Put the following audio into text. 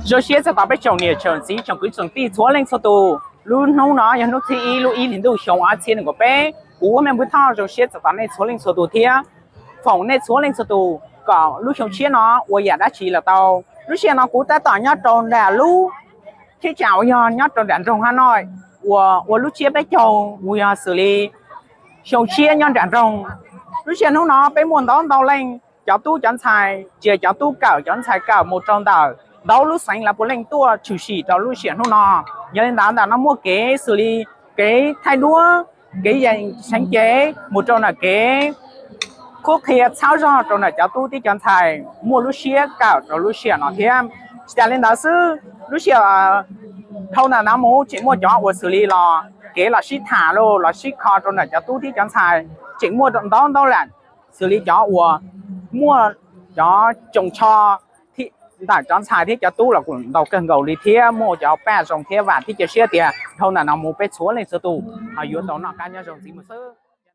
Zoo siab txog tau peb tsoom niam tsoom txiv tsoom kwv tsoom tij txhua leej txhua tus. Lub hnub no yog hnub thib ib lub ib hlis ntuj xyoo ob txhiab nees nkaum peb. Kuv Huab Mej Npub Thoj zoo siab txog tau nej txhua leej txhua tus thiab foom nej txhua leej txhua tus kom lub xyoo tshiab no ua yam dab tsi los tau. Lub sij hawm no kuv tab tom nyob rau nram lub cheeb tsam uas yog nyob rau nram nroog Hab Noj uas ua lub tsiab peb caug uas yog xws li xyoo tshiab nyob nram nroog. Lub sij hawm hnub no peb muaj ntau ntau leej cov tub cov ntxhais, tsis hais cov tub kawm cov ntxhais kawm mus rau ntawm ntau lub xeev lawv puav leej tuaj tshwm sim rau lub sij hawm hnub no. Yog li ntawd ntawm no muaj kev xws li kev thaij duab, kev yees seev cev mus rau ntawm kev qhuab qhia txhawb zog rau ntawm cov tub thiab cov ntxhais muaj lub siab kawm rau lub sij hawm no thiab. Tsis tas li ntawd xwb, lub sij hawm dhau ntawm no mus tseem muaj cov uas xws li los kev los sib tham los los sib kho rau ntawm cov tub thiab cov ntxhais tseem muaj ntau ntau lawm, xws li cov uas muaj cov tsoos tsho ntawm cov ntxhais thiab cov tub los kuj ntau kawg nkaus li thiab muaj cov paj zoo thiab vam thiab cia siab tias dhau ntawm no mus peb txhua leej txhua tus ho yuav tau noj qab nyob zoo ntxiv mus xwb.